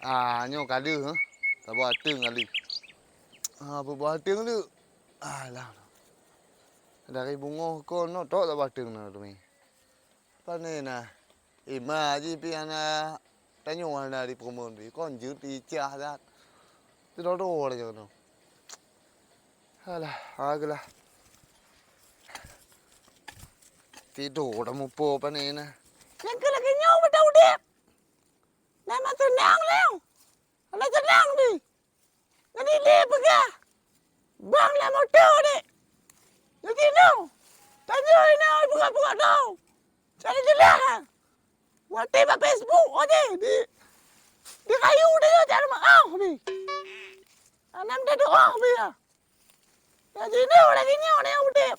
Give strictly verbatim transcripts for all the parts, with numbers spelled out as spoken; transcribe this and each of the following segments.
Ah, nyoe ka lheueh, eh. Saboh ateueng ka lheueh. Ah, saboh ateueng lheueh. Alah. Dari bungöh kon nyoe tok saboh ateueng na teumi. Pane na. Ima ji pi hana tanyoe hana di perumahan pi. Kon jeuet di cah that. Tidor-dor aja keunoe. Alah, ha geulah. Tidor dah mupo pane na. Nyang keu lagèe nyoe beudôh udép. Nama seunang lé. Hana seunang di. Nyan ilèe peugah, bang lam moto dek. Nyan jinoe, tanyoe inoe peugah-peugah droe. Cari jeulaih. Watèe bak Facebook watèe di, di kayu tanyoe cari meu'ah bi. Anam tatu'ah bi ya. Nyan jinoe lagèe nyoe tanyoe udép.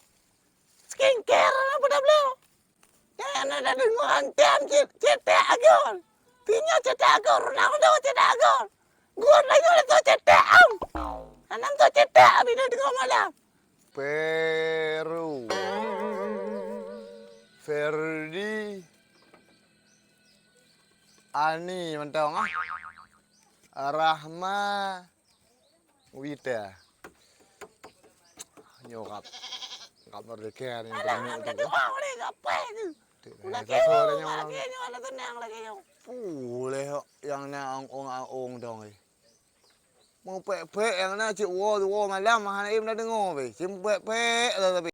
Skincare lam peudablo. Nyang na deungoe antam ce-, cetak gol. Tinyo cetak gol, Ronaldo cetak gol. Gol laju le cetak am. Anam tu cetak abi na deungoe malam. Peru. Ferdi. Ani mantong ah. Rahma. Wita. Nyoe rap. Rap merdeka ni. Alah, peunyoe tu. Alah, alah, alah, alah, alah, alah, alah. Puléh nyang na ong-ong dong eh. Meupék-pék nyang na cit woe, woe malam hana im na deungoe be. Cit meupék-pék lah tapi.